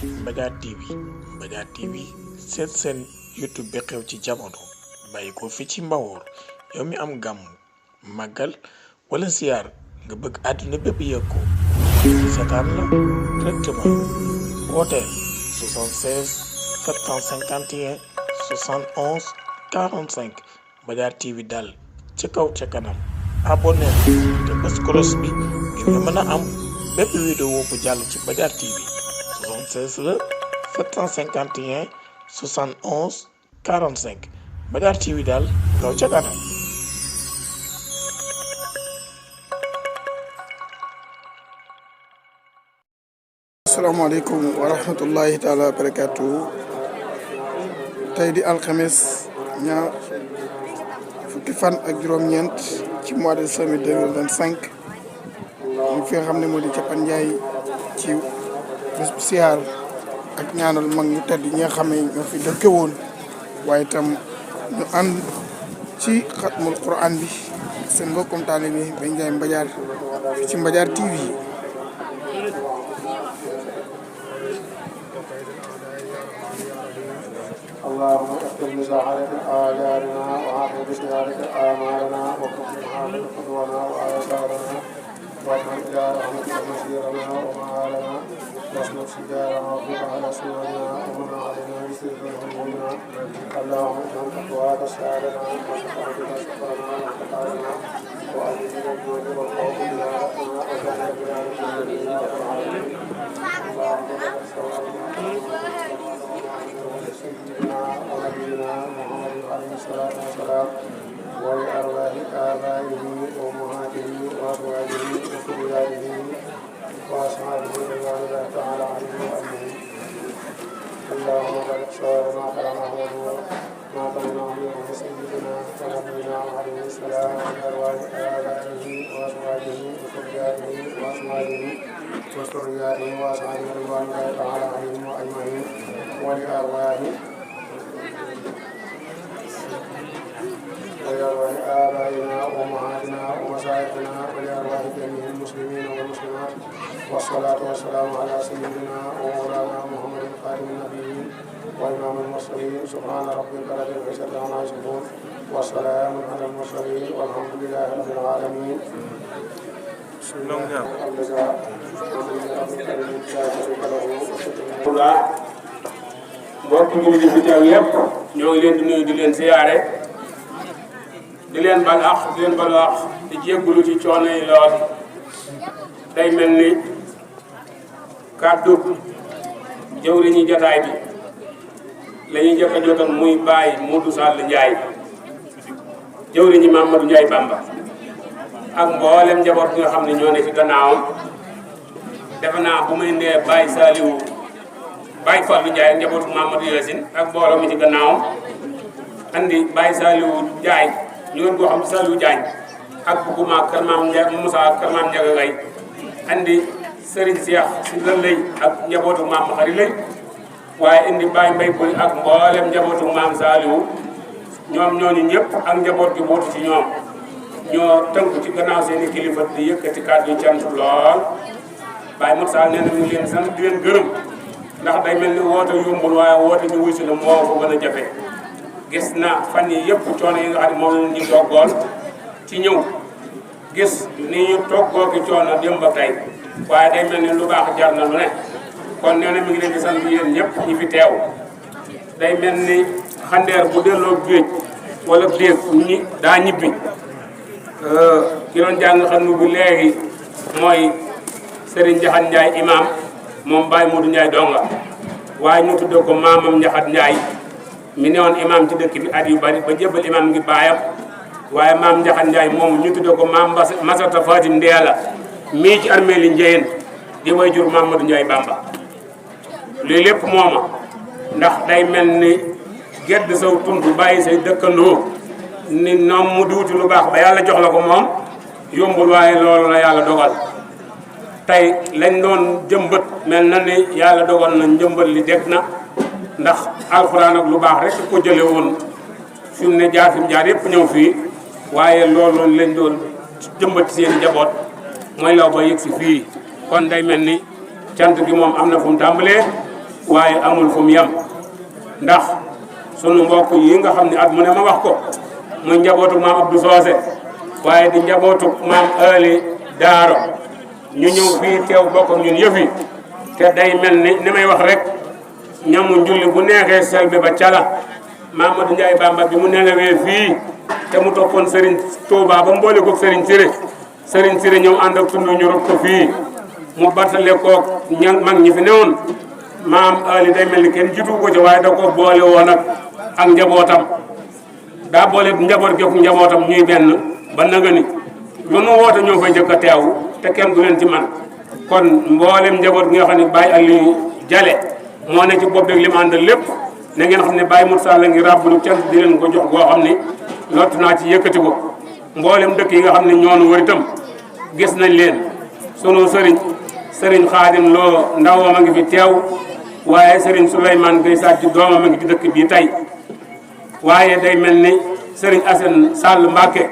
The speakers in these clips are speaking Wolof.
Mbadiar TV Mbadiar TV seen YouTube bi xew ci jamono bàyyi ko fi ci Mbawoor yow mi am gàmm màggal wala siyaar nga bëgg àdduna bépp yëg ko seetaan la directement wooteel 76 751 71 45 Mbadiar TV daal ci kaw ca kanam abonné te bës cloche bi ngir nga mën a am bépp vidéo bu jàll ci Mbadiar TV 76 la 751 71 45 Mbadiar TV daal kaw ca kanam. asalaamaaleykum wa rahmatullahi taala wa barakaatu. tey di alxames fukki fan ak juróom-ñeent ci mois de décembre 2025 ñu fi nga xam ne moo di Capan Njaay ci bés bu siyaar ak ñaanal mag ñu tedd ñi nga xam ne ñoo fi dëkke woon waaye itam ñu ànd ci xatmul Quran bi seen mbokkum taalibe bi Baye Ndiaye Mbadiar fi ci Mbadiar TV. اللهم اكتب بسعادة آجالنا وعافي بسعادة آمالنا وكفر حامل قدونا وآثارنا واجعل إلى رحمتك مسيرنا ومآلنا واسلك سجارنا وفق على سناننا ومن علينا بسر همومنا اللهم اجعل تقواك سعادنا وشفاعتك شفانا وقتالنا وأجلنا الجود والخوف إلى ربنا وجعل بلادك الذين العالمين اللهم لك الصلاة سيدنا ونبينا محمد عليه الصلاة والسلام ولأرواح آبائه وأمهاته وأزواجه وذرياته وأصحابه رضوان الله تعالى عليهم وأجمعين. اللهم بارك صورنا على محمد ما بينهم من سيدنا ونبينا عليه السلام وأرواح آبائه وأزواجه وذرياته وأصحابه وأصحابه رضوان الله تعالى عليهم وأجمعين. ولأرواح آبائنا وأمهاتنا ومشايخنا ولأرواح جميع المسلمين والمسلمات والصلاة والسلام على سيدنا ومولانا محمد خاتم النبيين وإمام المرسلين سبحان ربك رب العزة عما يصفون وسلام على المرسلين والحمد لله رب العالمين. mbokk mi di fi teew yëpp ñoo ngi leen di nuyu di leen siyaare di leen bal àq di leen balu àq di jéggulu ci coono yi lool day mel ni kàddu jëwriñu jotaay bi la ñuy njëkk a jotal muy Baye Modou Sall Ndiaye jëwriñu Mamadou Ndiaye Bamba ak mboolem njaboot bi nga xam ne ñoo ne ci gannaawam defe naa bu may ndee Baye Saliou Baye Fallou Ndiaye njabootu Mamadou Yacine ak mbooloo mi ci gannaawam andi Baye Saliou Ndiaye ñu ngeen koo xam Saliou Diagne ak Bougouma Kër Maam Moussa Kër Maam Ndiaga Gaye andi Serigne Cheikh si lan lay ak njabootu Maam Xari lay waaye indi Baye Mbaye Boy ak mboolem njabootu Maam Saliou ñoom ñooñu ñëpp ak njaboot gi bootu ci ñoom ñoo tënku ci gannaaw seeni kilifa di yëkkati kàddu cant lool Baye Moussa nee na ñu leen sant di leen gërëm ndax day mel ni woote yombul waaye woote ñu wuy si la moo ko gën a jafe gis na fan yi yëpp coono yi nga xam ne moom la ñu toggoon ci ñëw gis ni ñu toggoo ki coono démb ak tey waaye day mel ni lu baax jar na lu ne kon nee na mi ngi leen di sant yéen ñëpp ñi fi teew day mel ni xandeer bu delloo géej wala déeg ñi daa ñibbi ki doon jàng xam nu bu léegi mooy Serigne Ndiakhate Ndiaye imam moom Baye Modou Ndiaye donga waaye ñu tuddee ko maamam Ndiakhate Ndiaye mi newoon imam ci dëkk bi at yu bari ba jébbal imam ngi baayam waaye maam Ndiakhate Ndiaye moom ñu tuddee ko maam Masata Fatim Ndeela mii ci armée li Njeyeen di way jur Mamadou Ndiaye Bamba lii lépp mooma ndax day mel ni gedd saw tund bàyyi say dëkkandoo ni noom mu duuti lu baax ba yàlla jox la ko moom yombul waaye loolu la yàlla dogal tey lañ doon jëmbat mel na ni yàlla dogal na njëmbat li dégg na ndax alxuraan ak lu baax rek ko jële woon fi mu ne jaar fi mu jaar yëpp ñëw fii waaye loolu lañ doon jëmbat seen njaboot mooy law ba yëg si fii kon day mel ni cant gi moom am na fu mu tàmbalee waaye amul fu mu yem ndax sunu mbokk yi nga xam ne at mu ne ma wax ko muy njabootu maam Abdou Socé waaye di njabootu maam Ali Daaro ñu ñëw fii teew bokk ak ñun yëf yi te day mel ni may wax rek ñamu njulli bu neexee selbe ba cala Mamadou Ndiaye Bamba bi mu nelawee fii te mu toppoon Serigne Touba ba mboole ko Serigne Siré ñëw ànd ak tund ñu rob ko fii mu battale koog mag ñi fi newoon maam Ali day mel ni kenn jiitu ko ci waaye da ko boole woon ak njabootam daa boole njaboot gi ak njabootam ñuy benn ba naga ni lu nu woote ñoo fay jëkk a teew te kenn du leen ci man kon mboolem njaboot gi nga xam ne Baye Aliou Jale moo ne ci bopp beeg li mu àndal lépp na ngeen xam ne Baye Moussa Sall ngi ràbblu cant di leen ko jox goo xam ne lott naa ci yëkkati ko mboolem dëkk yi nga xam ne ñoonu wër itam gis nañ leen sunu sëriñ Xaadim Lo ndawam a ngi fi teew waaye sëriñ Souleymane Gueye Sadji doomam a ngi ci dëkk bii tey waaye day mel ni sëriñ Assane Sall Mbacke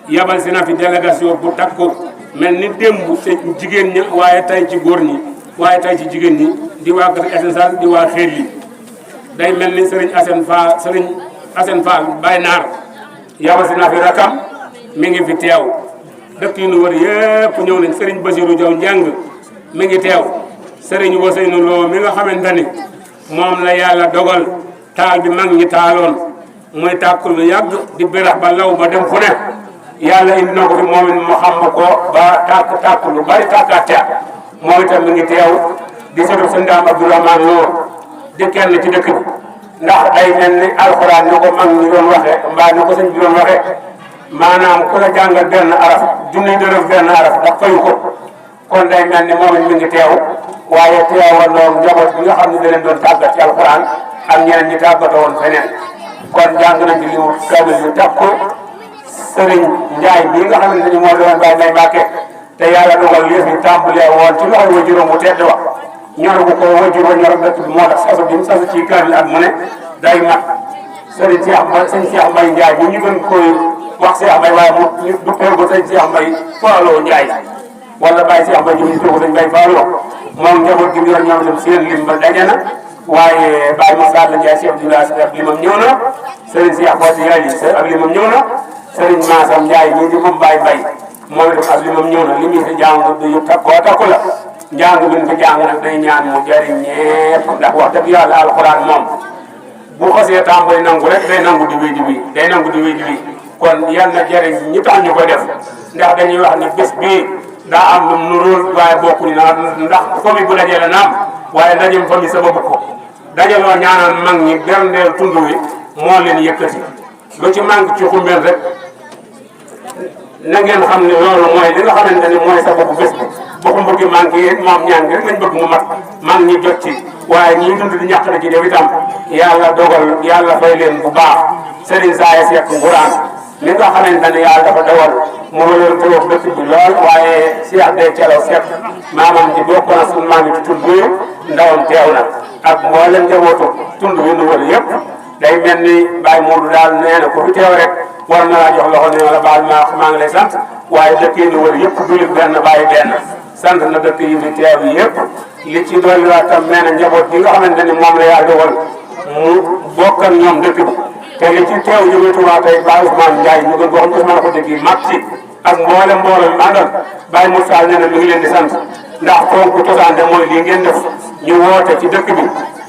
yabal si na fi délégation bu takku mel ni démb ci jigéen ña waaye tey ci góor ñi waaye tey ci jigéen ñi di waa kër Assane Sall di waa xeet yi day mel ni sëriñ Assane Fall Baye Naar yabal si na fi rakam mi ngi fi teew dëkk yi nu wër yëpp ñëw nañ sëriñ Basirou Diaw Njàng mi ngi teew sëriñ Waseynu Lo mi nga xamante ni moom la yàlla dogal taal bi mag ñi taaloon muy tàkk lu yàgg di birax ba law ba dem fu ne yàlla indi na ko fi moom it mu xam ko ba tàkk lu bari tàkkaat moom itam mi ngi teew di sëriñ sa Ndaam Abdourahmane Lo di kenn ci dëkk bi ndax day mel ni alxuraan ni ko mag ñi doon waxe mbaa ni ko sëñ bi doon waxe maanaam ku la jàngal benn araf junniy dërëm benn araf ndax fayu ko kon day mel ni moom it mi ngi teew waaye teewaloon njaboot bi nga xam ne da leen doon tàggat ci alxuraan ak ñeneen ñi tàggatoo woon feneen kon jàng nañ ci li mu kaamil yu takku sëriñ Njaay bii nga xamante ni moo doon Baye May Mbàkke te yàlla dogal lii fi tàmbalee woon ci loxo wajuram bu tedd wax ñor bu ko wajur wa ñor dëkk bi moo tax sasu bi mu sasu ci kaamil at mu ne day mat sëriñ Cheikh Mbaye Njaay bi ñu gën koy wax Cheikh Mbaye waaye mu du teew ba sëriñ Cheikh Mbaye Fallou Njaay wala Baye Cheikh Mbaye ñu tudd dañ Baye Fallou moom njaboot gi mu yor ñoom itam seen lim ba daje na waaye Baye Moussa Ndiaye chef du village ak limam ñëw na Serigne Cheikh Fodé Yali ak limam ñëw na Serigne Massam Ndiaye ñii di moom Baye Baye moom itam ak limam ñëw na li muy fi jàng du takkoo takku la njàng bi ñu fi jàng nag day ñaan mu jariñ ñepp ndax wax dëgg yàlla alxuraan moom bu xasee tàmbali nangu rek day nangu di wéy di wéy day nangu di wéy di wéy kon yal na jariñ ñi tax ñu koy def ndax dañuy wax ni bés bii daa am lu mu nuróol waaye bokkuñu na ndax famille bu dajee la naam waaye ndajeem famille sababu ko dajaloo ñaanal mag ñi berndeel tund wi moo leen yëkkati lu ci manque ci xumbeen rek na ngeen xam ne loolu mooy li nga xamante ni mooy sababu bés bi bu xumb gi manque yi moom ñaan gi rek lañ bëgg mu mat mag ñi jot ci waaye ñi dund di ñàkk na ci def itam yàlla dogal yàlla fay leen bu baax Serigne Saye Seck Ngourane li nga xamante ne yàlla dafa dogal mu wëloon tëwoog dëkk bi lool waaye Cheikh de Thialaw Seck maamam ji bokk na suñu maam yi ci tund bi ndawam teew na ak mboolem njabootu tund wi nu wër yëpp day mel ni Baye Modou daal nee na ko fi teew rek war na laa jox loxo ne la baal maa ngi lay sant waaye dëkk yi nu wër yëpp dulit benn bàyyi benn sant na dëkk yi fi teew yi yëpp li ci dolli waat tam nee na njaboot bi nga xamante ni moom la yàlla dogal mu bokk ak ñoom dëkk bi te li ci teew ñu ngi tubaab tey Baye Ousmane Ndiaye ñu gën ko xam Ousmane ko dëkk yi mag ci ak mboolem mbooloo mi àndal Baye Moussa nee na mi ngi leen di sant ndax fonk cosaan de mooy lii ngeen def ñu woote ci dëkk bi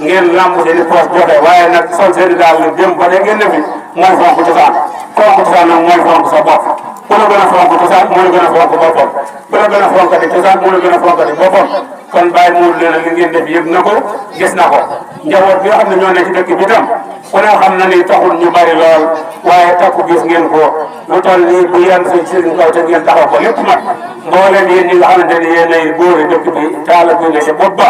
ngeen lamb seen i poos joxe waaye nag sol seen i daal la dem ba léegi ngeen ne fi mooy fonk cosaan nag mooy fonk sa bopp ku la gën a fonk cosaan moo la gën a fonk boppam ku la gën a fonkati cosaan moo la gën a fonkati boppam kon Baye Mour nee na li ngeen def yëg na ko gis na ko njaboot bi nga xam ne ñoo ne ci dëkk bi tam ku ne xam na ni taxul ñu bari lool waaye takku gis ngeen ko lu toll nii bu yan seen kaw te ngeen taxaw ko lépp mat mbooleem yéen ñi nga xamante ni yéen ay góori dëkk bi taala bi ne ca bopp ba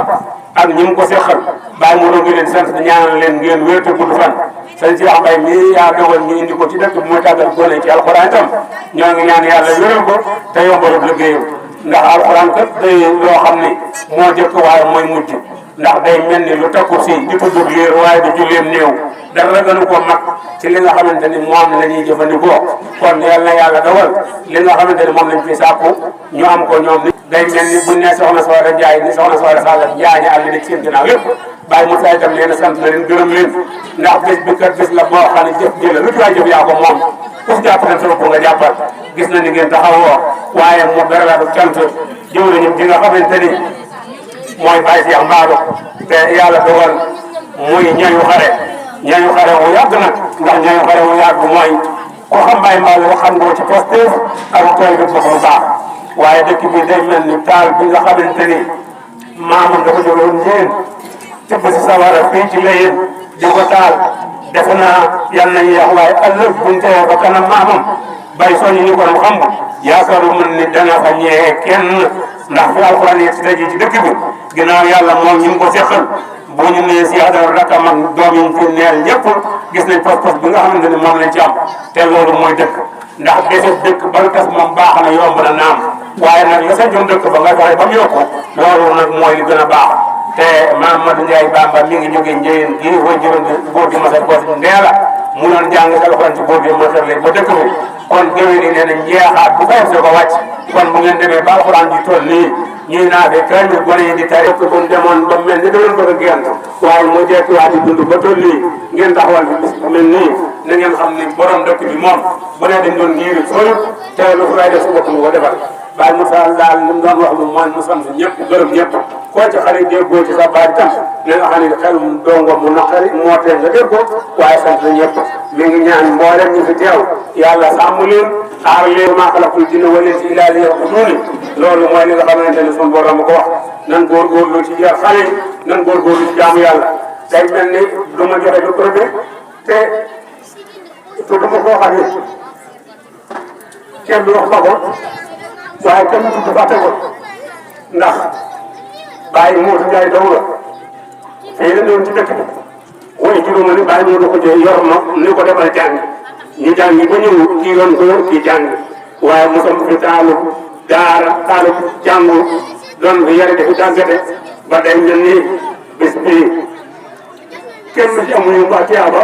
ak ñi mu ko seqal Baye Mour ngi leen sant ñaanal leen ngeen wér te gudd fan sëñ Cheikh Mbaye mii yaa dogal ñu indi ko ci dëkk bi muy tàggat gone ci alxuraan itam ñoo ngi ñaan yàlla wéral ko te yombalul liggéeyam ndax alxuraan kat day loo xam ne moo jëkk waaye mooy mujj ndax day mel ni lu takku si di tudd liir waaye du julleem néew dara gënu ko mag ci li nga xamante ni moom la ñuy jëfandikoo kon yal na yàlla dogal li nga xamante ni moom lañ fi sàkku ñu am ko ñoom day mel ni buñ ne soxna Soore Njaay ni soxna Soore Sall Njaay ñi àll nekk seen ginnaaw yëpp Baye Moussa itam nee na sant na leen gërëm leen ndax bés bi kat bés la boo xam ne jëf ji la lu ci waay jëf yaa ko moom ku jàpp na sa bopp nga jàppal gis na ni ngeen taxawoo waaye mu beralaatu cant jëw nañu di nga xamante ni mooy Baye Cheikh Mbado te yàlla dogal muy ñayu xare wu yàgg nag ndax ñayu xare wu yàgg mooy ko xam Baye Mbado xam nga ci Pastef ak tool bi bëgg lu baax waaye dëkk bi day mel ni taal bi nga xamante ni maamam dafa jógoon njéen tëbb si sawara fii ci Layeen di ko taal defe naa yal nañu yàq waaye ëllëg buñ tewee ba kanam maamam bay soññi ni ko doon xam nga yaakaaru mën ni dana fa ñëwee kenn ndax fi alxuraan yi ci daje ci dëkk bi ginnaaw yàlla moom ñu ngi ko seqal bu ñu nee si yaakaar rakam ak doom yi fi neel ñëpp gis nañ pas-pas bi nga xamante ni moom lañ ci am te loolu mooy dëkk ndax dese dëkk ba tas moom baax na yomb na naam waaye nag la sa jom dëkk ba nga fexe ba mu yokku loolu nag mooy li gën a baax te Mamadou Ndiaye Bamba mi ngi jógee Njëyeen gii way juróom góor gi masal ko Ndeela mu doon jàng alxuraan ci góor gi masal leen ba dëkk bi kon géwél yi nee na njeexaat bu fayam si ko wàcc kon bu ngeen demee ba alxuraan ji toll nii ñuy naa fe kay mi gone yi di tari ko buñ demoon ba mel ni doon bëgg a génn waaye mu jekkiwaat di dund ba toll nii ngeen taxawal bi bis bu mel nii na ngeen xam ni borom dëkk bi moom bu ne dañ doon ngiiri sooyut te lu fu lay def su bopp mu ko defal Baye Moussa daal li mu doon wax lu mooy mu sant ñëpp gërëm ñëpp koo ci xarit déggoo ci sa baat tam na nga xam ne xel mu dongo mu naqari moo tee nga dégg ko waaye sant na ñëpp mi ngi ñaan mboolem ñu fi teew yàlla sàmm leen aar leen maa xalaqul jinna wal insa illaa liya'buduun loolu mooy li nga xamante ne suñu borom ko wax nan góorgóorlu ci yar xale yi nan góorgóorlu ci jaamu yàlla day mel ni du ma joxe lu preuve te du ma koo xam ne kenn du wax ba ko waaye kenn du tudd fàtte ko ndax Baye Modou Ndiaye Dawla fii la ñëwoon ci dëkk bi waaye juróoma ni Baye Modou ko jël yor ma ni ko defal jàng ñu jàng ba ñëw kii yoon góor kii jàng waaye mosam fi taalu daara taalu jàngu doon fi yare defi tàggate ba day mel ni bis bii kenn ci amuñu ba tiyaaba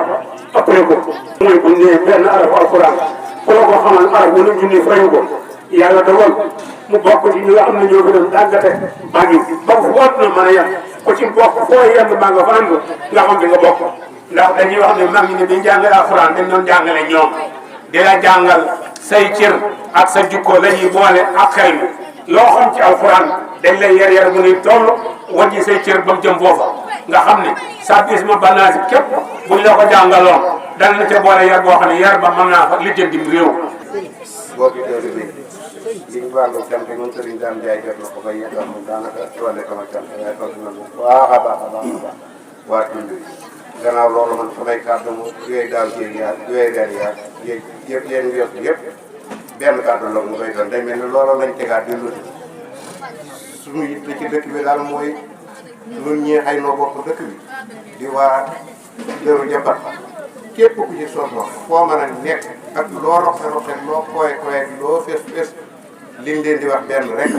après ko mooy bu ñu nee benn arafu alquran ku la ko xamal araf bu ne junni fayu ko yàlla dogal mu bokk ci ñi nga xam ne ñoo fi doon tàggate maa ngi ba fu ot na mën a yem ku ci bokk foo yem maa nga fanaan ko nga xam di nga bokk ndax dañuy wax ne mag ñi ne biñ jàngale alxuraan dañ doon jàngale ñoom di la jàngal say cër ak sa jukko la ñuy boole ak xel mi loo xam ci alxuraan dañ lay yar mu ni toll wàññi say cër ba mu jëm foofa nga xam ne sa bis ma banaasi képp buñ la ko jàngaloon dana la ca boole yar boo xam ne yar ba mën naa fa lijjanti réew. boobu loolu bi li ñu wàllu cant moom Serigne Dame Ndiaye jot na ko ba yeesal moom daanaka toole kama cant waaye toog na moom baax a baax waa tund bi gannaaw loolu man samay kàddu moom yooyu daaw jéeg yaag yooyu ren yaag yëpp yéen ngi yokk yëpp benn kàddu la mu koy doon day mel ni loolu lañ tegaat di luti suñu yitte ci dëkk bi daal mooy ñun ñii xëy noo bokk dëkk bi di waa Dóoru Japat képp ku ci soxla foo mën a nekk ak loo roxe loo koy loo fees liñ leen di wax benn rek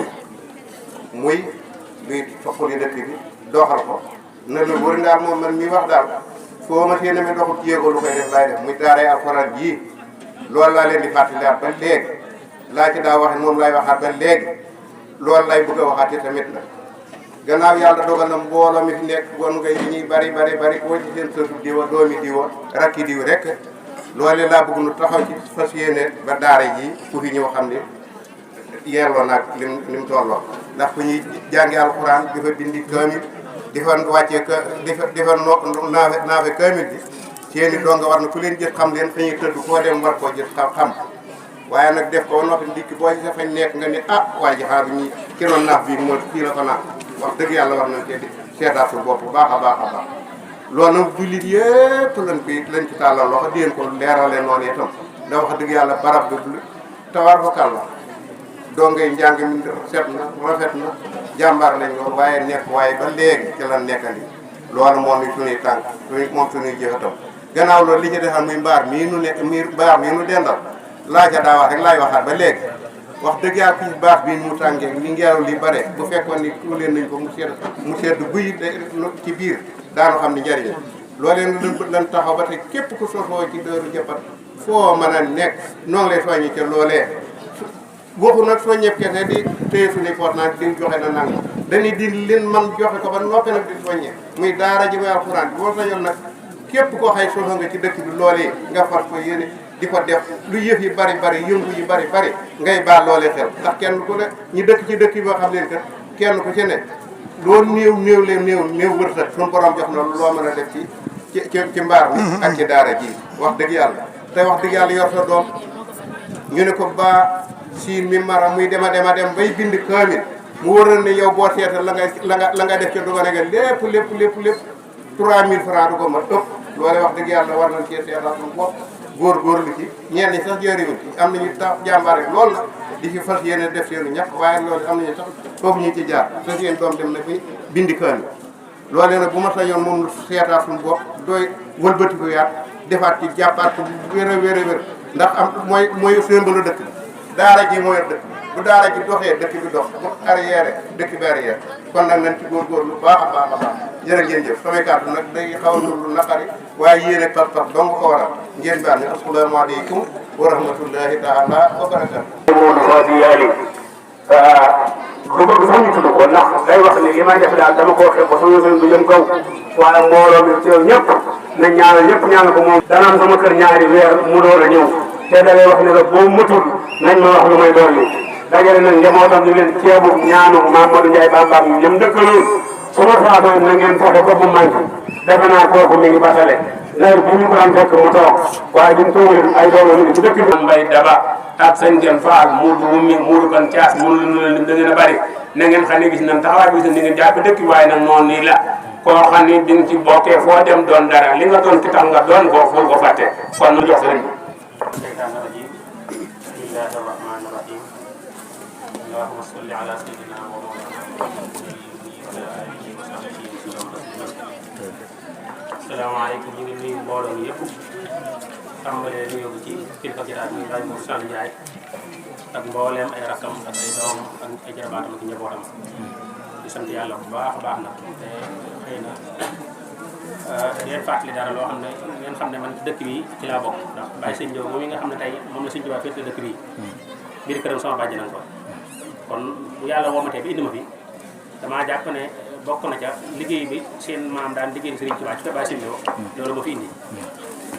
muy luy soxali dëkk bi doxal ko na la wër daal moom man mi wax daal foo ma séen mi doxul jéego lu koy def laay def muy daaray alxuraan jii loolu laa leen di fàttaliwaat ba léegi laa ci daa waxe moom lay waxaat ba léegi loolu lay bëgg a waxaat tamit la gannaaw yàlla dogal na mbooloo mi fi nekk bon ngay li ñuy bari koo ci seen sëtu diwa doomi diwa rakki diw rek loolu laa bëgg nu taxaw ci fas yéene ba daara ji ku fi ñëw xam ne yelloo nag lim tolloo ndax fu ñuy jàngi alxuraan di fa bindi kaamil di fa wàccee di fa naafe kaamil bi seeni doo nga war na ku leen gis xam leen fa ñuy tëdd koo dem war koo gis xam waaye nag def ko noppi ndikki boo ci sa fañ nekk nga ne waaye ji xaar ñi ki doon naaf bii moo kii la ko naaf wax dëgg yàlla war nañ cee di seetaatul bopp bu baax a baax loolu nag jullit yëpp lañ ci tàllal loxo déen ko leerale noonu itam da wax dëgg yàlla barab bi tawar fa kàlla doo ngay njàng mi set na rafet na jàmbaar lañ loolu waaye nekk waaye ba léegi ci lan nekkali loolu moom i suñuy tànk moom suñuy jëfatam gannaaw loolu li ci defal muy mbaar mii nu dendal laa ca daa wax rek laay waxaat ba léegi wax dëgg yàlla fii baax bii mu tàngee ni ngelaw li bare bu fekkoon ni tuuleen nañ ko mu sedd guy ci biir daanu xam ni njëriñ loolee lan taxaw ba tey képp ku sosoo ci Dóoru Japat foo mën a nekk noo ngi lay soññi ca loolee waxu nag soo ñëpp kese di téye suñuy poot naan di joxe na nangam dañuy di leen man joxe ko ba noppi nag di soññee muy daara ji muy alxuraan bi boo sañoon nag képp koo xay soxla nga ci dëkk bi loolee nga far ko yéene di ko def lu yëf yi bari bari yëngu yi bari bari ngay baal loolee xel ndax kenn ku ne ñu dëkk ci dëkk bi boo xam leen kat kenn ku ci ne loolu néew wërsëg suñu borom jox na loo mën a def ci mbaar mi ak ci daara ji wax dëgg yàlla te wax dëgg yàlla yor sa doom ñu ne ko ba siin mi mara muy dem bay bind kaamil mu waroon ne yow boo seetal la nga def ca dugane nga lépp 3000 francs du ko ma ëpp loole wax dëgg yàlla war nañ cee seetal suñu bopp góorgóorlu ci ñenn ñi sax jëriñu ci am nañu tax jàmbaar rek loolu la di fi fas yéene def seenu ñax waaye loolu am nañu sax foofu ñu ci jaar sa seen doom dem na fi bindi kaamil loole nag bu ma sañoon moom seetaat suñu bopp doy wëlbatiku yaat defaat ci jàppaat ko wér a wér ndax am mooy sémbalu dëkk daara ji mooy dëkk bu daara ji doxee dëkk bi dox bu arrière dëkk bi arrière kon nag nañ ci góorgóorlu baax a baax a baax jërë ngeen jëf samay kàddu nag day xaw a lu naqari waaye yéene pas-pas dong ko waral ngeen baal ne asalaamaaleykum wa rahmatullahi taala wa barakatu moom Fadi Yali du bëgg sax ñu tudd ko ndax day wax ni li may def daal dama koo xeeb ba sama sëñ du jëm kaw waaye mbooloo mi teew ñëpp nañ ñaanal ñëpp ñaanal ko moom dana am sama kër ñaari weer mu door a ñëw te da lay wax ne la boo matul nañ ma wax lu may dolli dajale nag njabootam ñu leen ceebu ñaanu Mamadou Ndiaye Bambam ñoom dëkkaloon su ma faatoo na ngeen fexe ba bu manqué defe naa kooku mi ngi batale leer bu ñu ko daan fekk mu toog waaye duñ toogee ay doomam ñu ci dëkk bi. Mbay Daba ak sëñ Dieng Fall Moodu Wumi Moodu Kan Thias mënu leen da ngeen a bari na ngeen xam ne gis nañ taxawaay bi ni ngeen jàpp dëkk bi waaye nag noonu nii la koo xam ne di nga ci bokkee foo dem doon dara li nga doon ki tax nga doon ko ful ko fàtte kon nu jox sëriñ bi. bismillahi rahmani rahim allahumma salli ala sayyidina wa asalaamaaleykum ñu ngi nuyu mbooloo mi yëpp tàmbalee nuyoo bi ci kilifa jotaay bi Baye Mor Sall Ndiaye ak mbooleem ay rakkam ak ay doom ak ay jarabaatam ak njabootam di sant yàlla bu baax a baax nag te xëy na ngeen fàttali dara loo xam ne ngeen xam ne man dëkk bi ci laa bokk ndax Baye Sëñ Diop moom mi nga xam ne tey moom la Sëñ Tuubaa féete dëkk bi biir këram sama bàjj nañ ko kon bu yàlla womatee bi indi ma fi damaa jàpp ne bokk na ca liggéey bi seen maam daan liggéey Serigne Touba ci kër Baye Sëñ Diop loolu ma fi indi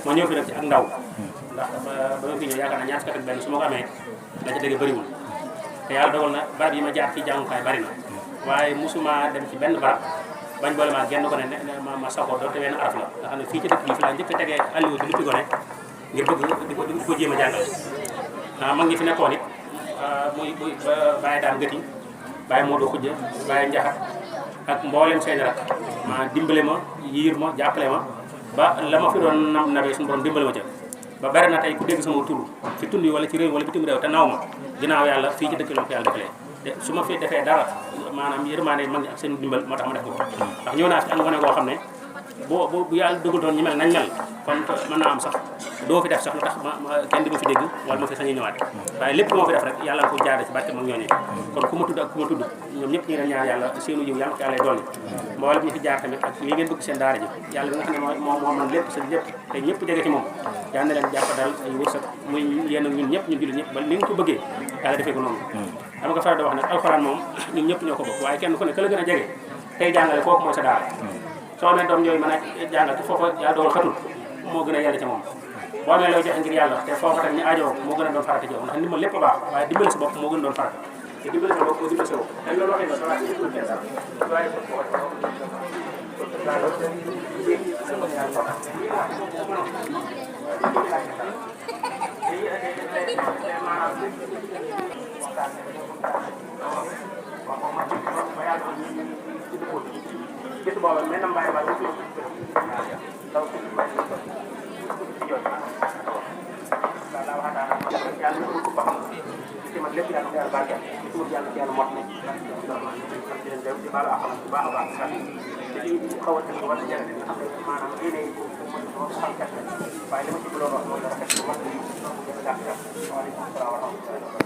ma ñëw fi nag ci ak ndaw ndax ba ma fi ñëw yaakaar naa ñaar fukk ak benn su ma ko amee la ca dëgg bëriwul te yàlla dogal na barab yi ma jaar ci jàngukaay bari na waaye musuma dem ci benn barab bañ boole maa genn ko ne ma saxoo doonte benn araf la nga xam ne fii ci dëkk bi fi laa njëkk a tegee alliwa bi lippi ko ne ngir bëgg di ko jéem a jàngale mag ñi fi nekkoon it muy Baye Dame Gëti Baye Modou Khoudia Baye Ndiaxat ak mboolem seen rak ma dimbale ma yiir ma jàppale ma ba la ma fi doon nawee suñu borom dimbale ma ca ba bari na tey ku dégg sama tur ci tund yi wala ci réew wala bitim réew te naw ma ginnaaw yàlla fii ci dëkk la ko yàlla defalee te su ma fi defee dara maanaam yërmaane mag ñi ak seen dimbal moo tax ma def ko ndax ñëw naa fi ak ngone goo xam ne bu yàlla dëggal doon ñu mel nañ mel kon mën naa am sax doo fi def sax lu tax kenn di ma fi dégg wala ma fi sañ ñëwaat waaye lépp moo fi def rek yàlla ko jaare ci barke mag ñooñee kon ku ma tudd ak ku ma tudd ñoom ñëpp ñu ngi leen ñaan yàlla seenu yiw yàlla ko yàlla doole mboolem ñu fi jaar tamit ak yi ngeen bëgg seen daara ji yàlla bi nga xam ne moo man lépp seen lépp te ñëpp jege ci moom yàlla na leen jàpp dal ay wërsëg muy yéen ak ñun ñëpp ñun jullit ñëpp ba ni nga ko bëggee yàlla defee ko noonu dama ko faral di wax nag alxuraan moom ñun ñëpp ñoo ko bokk waaye kenn ku ne ka la gën a jege tey jàngale kooku mooy sa daara soo amee doom yooyu mën a jàngal te foofa yàlla dogal xatul moo gën a yàlla ca moom boo amee looy joxe ngir yàlla te foofa tamit ñu aajoo moo gën a doon farata ci yow ndax ndimbal lépp a baax waaye dimbali sa bopp moo gën a doon farata te dimbali sa bopp moo dimbali sa bopp dañ loolu waxee na sa waa ci dimbali kenn sax waaye gis booba mais na mbaay bal daw ci yàlla ñu ko xam ci man lépp yàlla yàlla barkeel ci tur yàlla ci yàlla mot na ci leen dem ci baalu ak bu baax a baax sax ci xaw a tënk wala jëriñ nga xam ne maanaam diine yi ko xam kat waaye li ma ci bëggoon wax mooy dara kat wax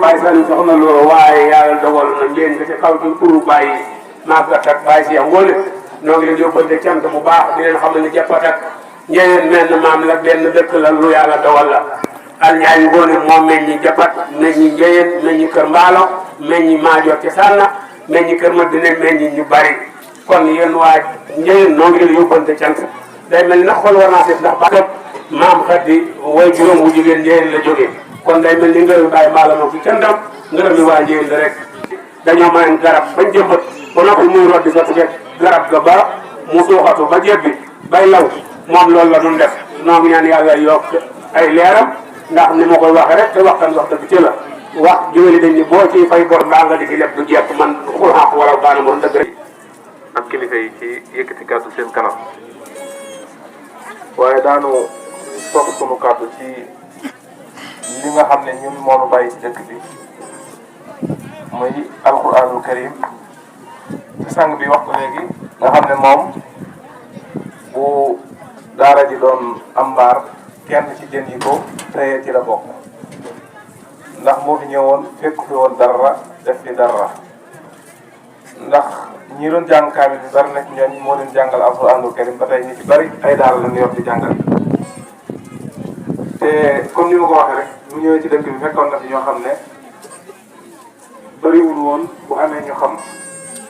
Baye Sane soxna Lo waaye yàlla dogal na ngeen nga ci xaw ci turu Baye Magat ak Baye Cheikh Ngole ñoo ngi leen di yóbbante cant bu baax di leen xam ne jàppat ak ñeneen menn maam la benn dëkk la lu yàlla dogal la Alñaay Ngoone moo meññi Japat meññi Njeyeen meññi Kër Mbaalo meññi Maajoor ci Sànna meññi Kër Madina meññi ñu bari kon yéen waa Njeyeen noo ngi leen yóbbante cant day mel na xool war naa seet ndax ba maam Xadi way juróom wu jigéen Njeyeen la jógee kon day mel ni ngërëm bàyyi Mbaalo moom fi cantam ngërëm yi waa Njeyeen la rek dañoo mayen garab bañ jëmbat ba noppi muy roddi sa tuget garab ga ba mu suuxatu ba jébbi bay law moom loolu la doon def noo ngi ñaan yàlla yokk ay leeram ndax ni ma koy waxee rek te waxtaan wax dëgg ci la wax jiwéli dañ ni boo ciy fay bor mbaa nga di ci leb du jekk man xul xaq wala baana moon dëgg rek ak kilifa yi ci yëkkati kàddu seen kanam waaye daanu soog sunu kàddu ci li nga xam ne ñun moonu bàyyi ci dëkk bi muy alquranul karim te sang bi wax ko léegi nga xam ne moom bu daara ji doon am mbaar kenn ci jën yi ko teye ci la bokk ndax moo fi ñëwoon fekk fi woon dara def fi dara ndax ñi doon jàng kaamil bi bari na ci ñooñ moo leen jàngal alquranul karim ba tey ñi ci bari ay daara lañ yor di jàngal te comme ni ma ko waxee rek mu ñëwee ci dëkk bi fekkoon na fi ñoo xam ne bëriwul woon bu amee ñu xam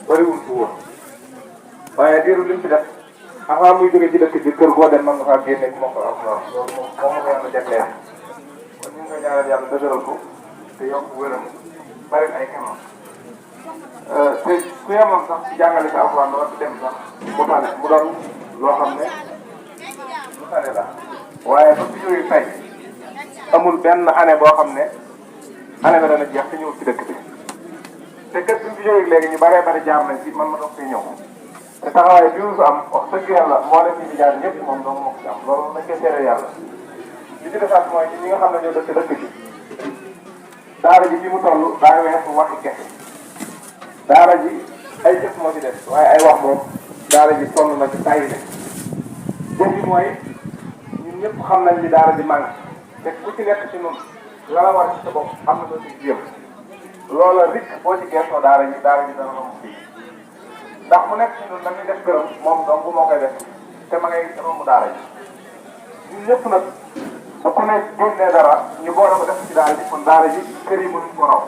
bëriwul fi woon waaye diiru li mu fi def avant muy jógee ci dëkk bi kër goo dem mën nga faa génne moom ko alxuraan loolu moom moo ma ko yàlla jagleel kon ñu ngi koy ñaanal yàlla dëgëral ko te yokk wéram bari ay kanam te ku yemoon sax ci jàngale si alxuraan doo dem sax mu tane mu doon loo xam ne lu tane la waaye ba fi jógee tey amul benn année boo xam ne année ba dana jeex te ñëw ci dëkk bi te kër bi fi jógee léegi ñu baree bari jaar nañ ci man ma doog fee ñëw te taxawaay bi mu am wax dëgg yàlla moo leen fi jaar ñëpp moom dong moo ko ci am loolu nañ koy seere yàlla li ci defaat mooy ñi nga xam ne ñoo dëkk bi daara ji fi mu toll daa weesu waxi kese daara ji ay jëf moo ci def waaye ay wax moom daara ji sonn na ci tàyyi ne jëf yi mooy ñun ñëpp xam nañ li daara ji manqué te ku ci nekk ci ñun la la war ci sa bopp am na loo ci jéem loola rik boo ci gëstoo daara ji dana romb fii ndax mu nekk ci ñun dañuy def gërëm moom donc moo koy def te ma ngay romb daara ji ñun ñëpp nag ba ku ne génnee dara ñu boole ko def ci daara ji kon daara ji kër yi mënuñ ko raw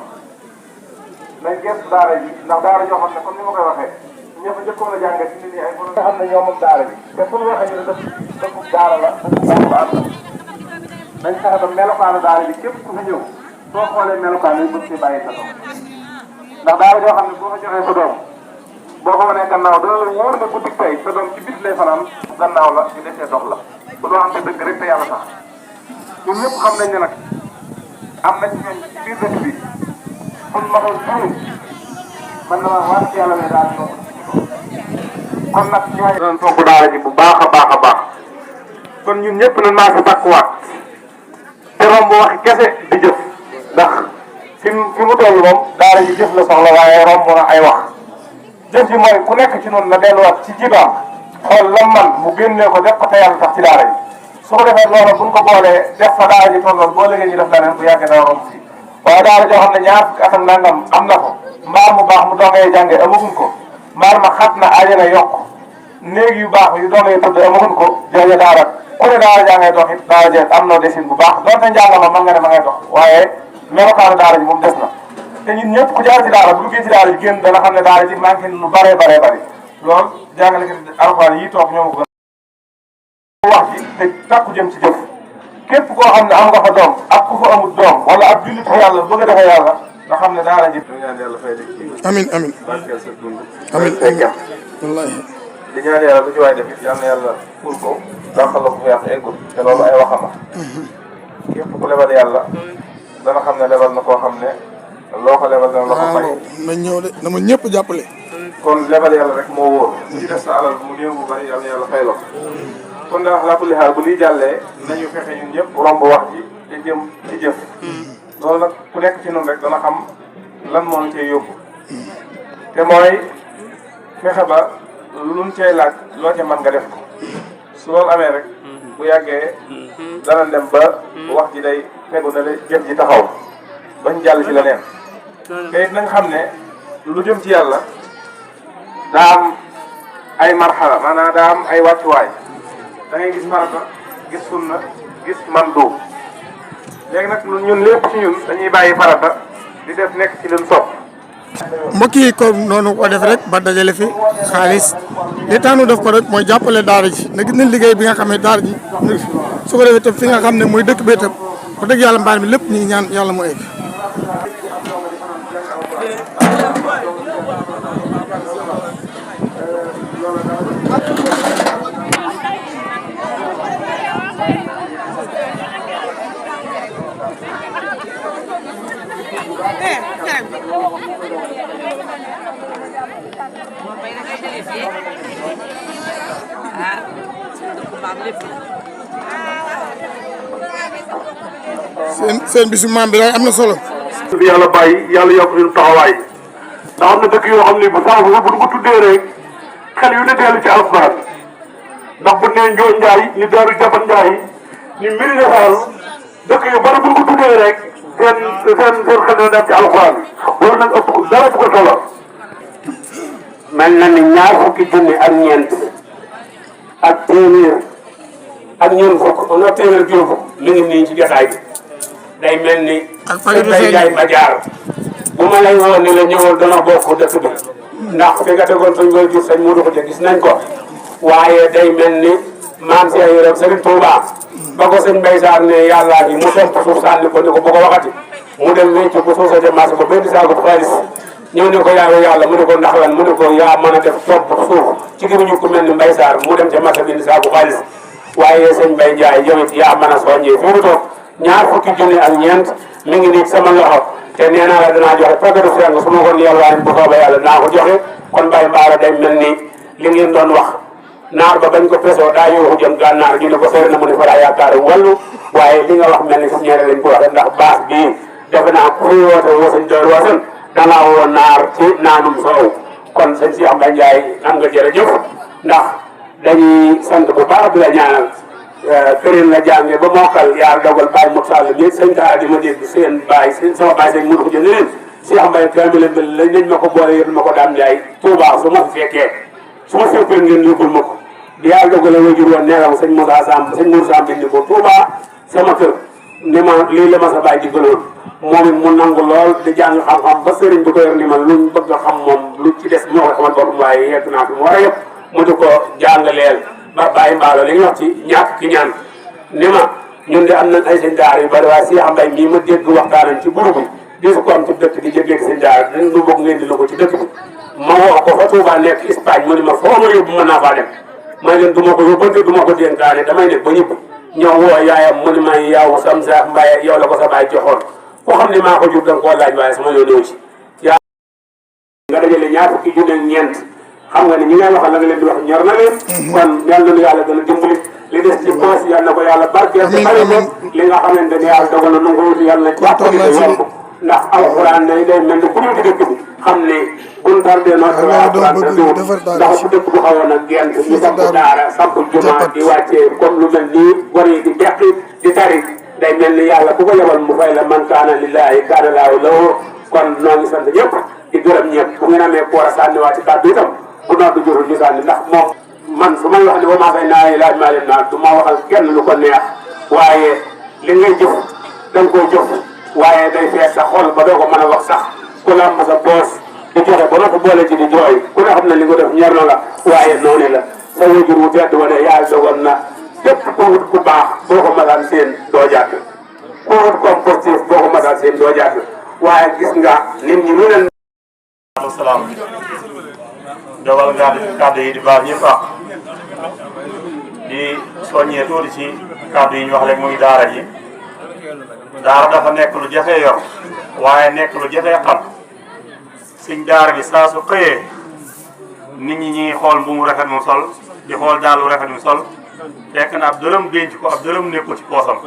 nañ gëstu daara ji ndax daara joo xam ne comme ni ma koy waxee ñëpp njëkkoon a jàngee ci nit ñi ay nga xam ne ñoo moom daara ji te fu ñu waxee ñu ne dëkkub daara la dëkkub alxuraan la nañ fexe ba melokaanu daara ji képp ku fi ñëw soo xoolee melokaan yi bëgg ci bàyyi sa doom ndax daara joo xam ne boo fa joxee sa doom boo ko wanee gannaaw dana la wóor ne guddi tey sa doom ci bis lay fanaan gannaaw la ñu desee dox la bu doo xam te dëgg rek te yàlla sax ñun ñëpp xam nañ ne nag am nañ ñooñ ci biir dëkk bi buñ matal juróom man na ma waat ci yàlla ne daal ñoo kon nag ñooy doon fonk daara ji bu baax a baax a baax kon ñun ñëpp nañ maa si takkuwaat te romb waxi kese di jëf ndax fi mu toll moom daara ji jëf la soxla waaye romb na ay wax jëf ji mooy ku nekk ci noonu na delluwaat ci jibaam xool lam man mu génnee ko def ko te yàlla tax ci daara ji su ko defee loolu buñ ko boolee def fa daara ji tolloon boo léegi ñu def leneen bu yàggee dana romb fii waaye daara joo xam ne ñaar fukki at ak nangam am na ko mbaar mu baax mu dongee jàngee amaguñ ko mbaar ma xat na ajana yokk néeg yu baax yu dongee tëdd amaguñ ko jooju daara ku ne daara jaa ngay dox it daara jeex am na desin bu baax donte njàng ma mën nga ne ma ngay dox waaye melokaanu daara ji moom des na te ñun ñëpp ku jaar ci daara bu duggee ci daara ji génn dana xam ne daara ji manqué lu bare bare bari loolu jàngale ko alxuraan yi toog ñoo ma ko gën wax ji te takku jëm ci jëf képp koo xam ne am nga fa doom ak ku fa amul doom wala ab jullit fa yàlla bëgg a defee yàlla nga xam ne daara ji ñaan yàlla fay la ci amin amin barkeel sa dund amin amin wallahi di ñaan yàlla lu ci waay def it yal na yàlla ful ko dàqal la ko fu yàq eggul te loolu ay waxama képp ku lebal yàlla dana xam ne lebal na koo xam ne loo ko lebal dana la ko fay nañ ñëw de dama ñëpp jàppale kon lebal yàlla rek moo wóor lu ci des sa alal mu néew bu bari yàlla yàlla fay la ko kon daal ala kulli xaal bu liy jàllee nañu fexe ñun ñëpp romb wax ji te jëm ci jëf loolu nag ku nekk ci noonu rek dana xam lan moo ñu cee yóbbu te mooy fexe ba luñ cay laaj loo ca mën nga def ko su loolu amee rek bu yàggee dana dem ba wax ji day tegu na le jëf ji taxaw bañ jàll ci leneen te it nañ xam ne lu jëm ci yàlla daa am ay marxala maanaam daa am ay wàccuwaay da ngay gis farata gis sunna gis mandu léegi nag ñun lépp ci ñun dañuy bàyyi farata di def nekk ci leen sopp. mbokk yi comme noonu ko def rek ba dajale fi xaalis li tax nu def ko rek mooy jàppale daara ji na gis nañ liggéey bi nga xam ne daara ji su ko defee tam fi nga xam ne mooy dëkk bee tam wax dëgg yàlla mbaar mi lépp ñu ngi ñaan yàlla mu egg. seen bisu maam bi daal am na solo. bi yàlla bàyyi yàlla yokk suñu taxawaay ndax am na dëkk yoo xam ne bu saa bu ko tuddee rek xel yu ne dellu ci alxuraan ndax bu nee Njoon Njaay ni Daaru Jaban Njaay ni Mbirine Fall dëkk yu bari bu ko tuddee rek seen xel na dem ci alxuraan loolu nag ëpp dara bu ko solo. mel na ni ñaar fukki junni ak ñeent ak téeméer ak ñeent fukk on a téeméer juróom fukk mi ngi nii ci jotaay bi day mel ni day jaay ba jaar bu ma lay woon ni la ñëwal dana bokk dëkk bi ndax fi nga tegoon suñ koy gis sañ mu du ko gis nañ ko waaye day mel ni maam si ay rek Serigne Touba ba ko sëñ Mbaye Sarr ne yàllaa ji mu tomp suuf sànni ko ni ko bu ko waxati mu dem wécc bu suuf sa dem marché ba benn saako xaalis ñëw ne ko yàlla mu ne ko ndax lan mu ne ko yaa mën a def topp suuf ci gémmiñu ku mel ni Mbaye Sarr mu dem ca marché bi indi saako xaalis waaye sëñ Mbaye Ndiaye yow it yaa mën a soññee fi mu toog ñaar fukki junni ak ñeent mi ngi nii sama loxo te nee naa la danaa joxe pagadu seng su ma ko yalwaan bu soobee yàlla dinaa ko joxe kon Baye Mbaara day mel ni li ngeen doon wax naar ba bañ ko pesoo daa yooxu jëm gànnaar ñu ne ko sori na mu ne fa daa yaakaar wàllu waaye li nga wax mel ni si ñeere lañ ko waxe ndax baas bii defe naa ku fi woote wasañ doon wasan dangaa woo naar ci naanum soow kon sëñ si am Ndiaye am nga jërëjëf ndax dañuy sant bu baax di la ñaanal kërin la jànge ba mokkal yaa dogal Baye Moussa Sall bi sëñ Talla di ma dégg seen baay sama baay sëñ Moudou ko jënd leen si am mbay kamil lañ nañ ma ko boole yëpp ma ko daan Ndiaye Touba su ma fi fekkee su ma fekkee ngeen yóbbul ma ko di yàlla dogal wajur woon neelaw sëñ Moussa Samb sëñ Moussa Samb ni ko Touba sama kër ni ma lii la ma sa baay di gënoon moom it mu nangu lool di jàng xam-xam ba sëriñ bi ko yor ni ma luñ bëgg a xam moom lu ci des moo ko xamal boppam waaye yegg naa fi mu war a yëpp mu di ko jàngaleel ba bàyyi mbaalo li nga wax ci ñàkk ki ñaan ni ma ñun de am nañ ay sëñ daara yu bari waaye si am mbay mii ma dégg waxtaanam ci buru bi di su ko am ci dëkk di jëggeeg sëñ daara dañ lu bëgg ngeen di la ko ci dëkk bi ma woo ko fa Touba nekk Espagne mu ni ma foo ma yóbbu mën naa faa dem may leen du ma ko yóbbante du ma ko dénkaane damay nekk ba ñëpp ñëw woo yaayam mu ni ma yow sam sa mbaye yow la ko sa baay joxoon ko xam ne maa ko jur da nga koo laaj waaye sama yoon ñëw ci yaa nga dajale ñaar fukki junne ak ñeent xam nga ni ñi ngay waxal la nga leen di wax ñor na leen kon yàlla na yàlla gën a dimbali li des ci poos yàlla na ko yàlla barkeel te bari ko li nga xamante ne yàlla dogal na nu ko wuti yàlla na jàppali te yomb ndax alxuraan day mel ni ku ñu ci dëkk bi xam ne buñ tardé noonu alxuraan da dóor ndax bu dëkk bu xawoon a gent ñu samp daara samp jumaa di wàccee comme lu mel nii war yi di beqi di tari day mel ni yàlla ku ko yebal mu fay la man kaana lillahi kaana laahu lahu kon noo ngi sant ñëpp di gërëm ñëpp bu ngeen amee ku war a sànniwaat ci kàddu itam bu noor du jurul ñu sànni ndax moom man su may wax ne ba maa fay naa laaj maa leen naan du ma waxal kenn lu ko neex waaye li ngay jëf da nga koy jëf waaye day fees sa xol ba doo ko mën a wax sax ku làmb sa poos di joxe ba nga ko boole ci di jooy ku ne xam na li nga def ñor na la waaye noonu la sa wajur wu tedd wane yàlla dogal na képp ku wut ku baax boo ko masaan seen doo jàdd ku wut compostif boo ko masaan seen doo jàdd waaye gis nga nit ñi lu leen salaam dogal nga kàddu yi di baal ñëpp ak di soññee tuuti ci kàddu yi ñu wax léegi muy daara ji daara dafa nekk lu jafee yor waaye nekk lu jafee xam suñ daara bi saa su xëyee nit ñi ñuy xool bu mu rafet mu sol di xool daal lu rafet mu sol fekk na ab dërëm denc ko ab dërëm nekkul ci poosam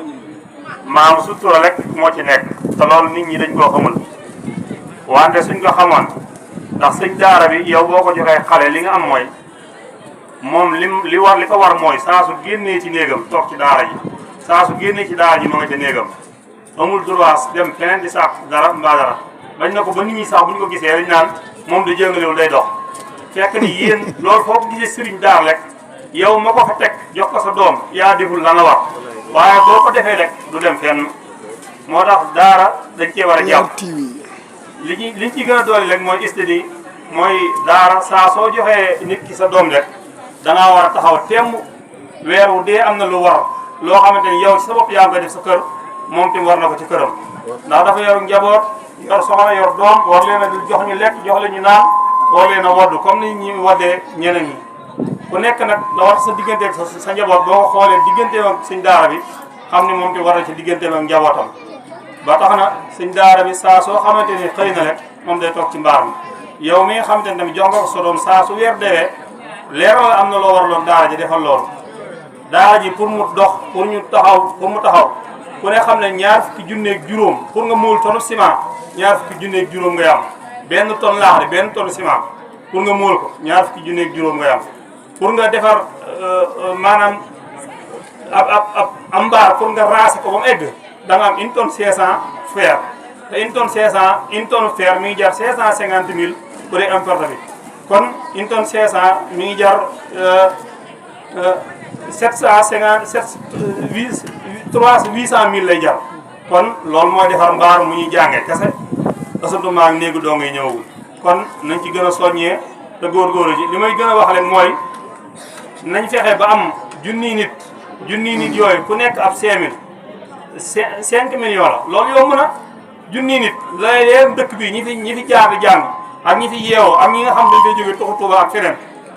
maam sutura rek moo ci nekk te loolu nit ñi dañ koo xamul wante suñ ko xamoon ndax sëñ daara bi yow boo ko joxee xale li nga am mooy moom li ko war mooy saa su génnee ci néegam toog ci daara ji saa su génnee ci daara ji ma nga ca néegam amul droit dem feneen di sàkk dara mbaa dara bañ na ko ba nit ñi sax bu ñu ko gisee dañ naan moom di jëngalewul day dox fekk ni yéen loolu foo ko gisee sëriñ daar rek yow ma ko fa teg jox ko sa doom yaa deful la nga war waaye boo ko defee rek du dem fenn moo tax daara dañ cee war a jàpp TV liñ ci gën a doole rek mooy istidi mooy daara saa soo joxee nit ki sa doom rek dangaa war a taxaw temm weer wu dee am na lu war loo xamante ni yow ci sa bopp yaa ngi koy def sa kër moom tim war na ko ci këram ndax dafa yor njaboot yor soxna yor doom war leen a jox ñu lekk jox leen ñu naan war leen a waddu comme ni ñuy waddee ñeneen ñi ku nekk nag la war sa digganteeg sa njaboot boo ko xoolee digganteem ak sëñ daara bi xam ni moom tim war na ci digganteem ak njabootam ba tax na sëñ daara bi saa soo xamante ni xëy na rek moom day toog ci mbaar mi yow mi nga xamante ni tamit jox nga ko sa doom saa su weer dewee leeral am na loo waraloon daara ji defal loolu daara ji pour mu dox pour mu taxaw ku ne xam ne ñaar fukki junneeg juróom pour nga muul tonu ciment ñaar fukki junneeg juróom ngay am benn tonne laax de benn tonne ciment pour nga muul ko ñaar fukki junneeg juróom ngay am pour nga defar maanaam ab mbaar pour nga raase ko ba mu egg da nga am 1 tonne 500 fer te 1 tonne 500 1 tonne fer mi ngi jar 550 000 bu dee importe bi kon 1 tonne 500 mi ngi jar 800 000 lay jar kon loolu mooy defar mbaar mu ñuy jàngee kese asantuma ak néegu doo ngay ñëwagul kon nañ ci gën a soññee te góorgóorlu ji li may gën a wax leen mooy nañ fexe ba am junniy nit yooyu ku nekk ab 5000 5 millions la loolu yomb na junniy nit lay leen dëkk bi ñi fi jaar di jàng ak ñi fi yeewoo ak ñi nga xam dañ koy jógee tuxu Tuuba ak feneen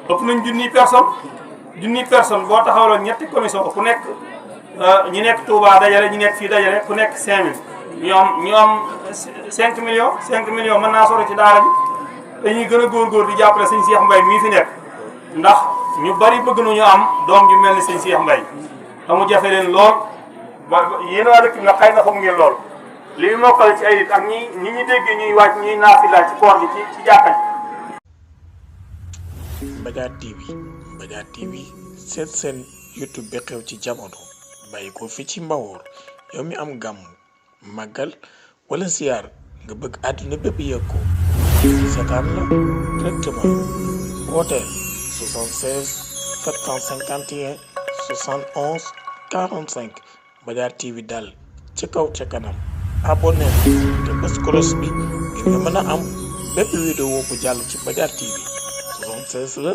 ëpp nañ junniy personne boo taxawaloon ñetti commission ku nekk ñi nekk Touba dajale ñi nekk fii dajale ku nekk 5000 ñu am 5 millions 5 millions mën naa sori ci daara bi dañuy gën a góorgóor di jàppale sëñ Cheikh Mbaye mii fi nekk ndax ñu bari bëgg nañu am doom ju mel ni sëñ Cheikh Mbaye amu jafe leen lool yéen waa dëkk nga xëy na foog ngeen lool li mu mokkal ci ay nit ak ñi ñu déggee ñuy wàcc ñuy naafila ci koor gi ci jàkka ji. Mbadiar TV seen YouTube bi xew ci jamono bàyyi ko fi ci Mbawoor yow mi am gàmm màggal wala siyaar nga bëgg àdduna bépp yëg ko seetaan la directement wooteel 76 751 71 45 Mbadiar TV daal ci kaw ca kanam abonné te bës cloche bi ngir nga mën a am bépp vidéo bu jàll ci Mbadiar TV 76 la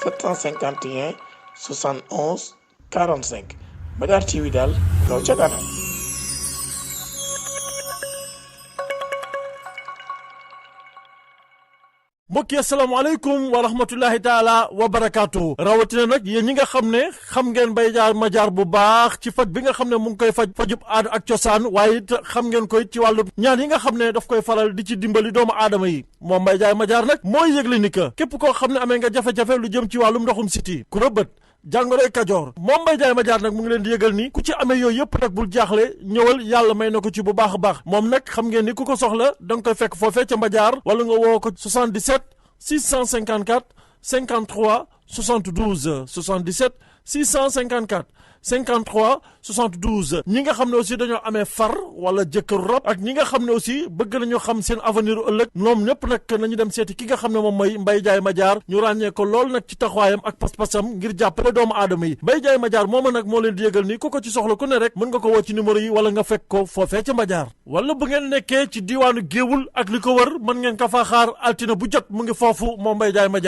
751 71 45 Mbadiar TV daal kaw ca kanam. mbokk yi asalaamaaleykum wa rahmatullahi taala wa barakaatu rawatina nag yéen ñi nga xam ne xam ngeen Mbaye Diar Madiar bu baax ci faj bi nga xam ne mu ngi koy fajub aada ak cosaan waaye it xam ngeen koy ci wàllu ñaan yi nga xam ne daf koy faral di ci dimbali doomu aadama yi moom Mbaye Diar Madiar nag mooy yëgle ni que képp koo xam ne amee nga jafe-jafe lu jëm ci wàllum ndoxum siti ku rëbët jàngoroy kajoor moom Mbaye Diar Madiar nag mu ngi leen di yëgal ni ku ci amee yooyu yëpp nag bul jaaxle ñëwal yàlla may na ko ci bu baax a baax moom nag xam ngeen ni ku ko soxla da nga koy fekk foofee ca Madiar wala nga woo ko 77 654 53 72 77 654 53 72 ñi nga xam ne aussi dañoo amee far wala jëkkëru rab ak ñi nga xam ne aussi bëgg nañu xam seen avenir ëllëg ñoom ñëpp nag nañu dem seeti ki nga xam ne moom mooy Mbaye Diar Madiar ñu ràññee ko lool nag ci taxawaayam ak pas-pasam ngir jàppale doomu aadama yi Mbaye Diar Madiar mooma nag moo leen di yëgal ni ku ko ci soxla ku ne rek mën nga ko woo ci numéro yi wala nga fekk ko foofee ca Madiar wala bu ngeen nekkee ci diiwaanu Géewul ak li ko wër mën ngeen ko faa xaar altine bu jot mu ngi foofu moom Mbaye Diar Madiar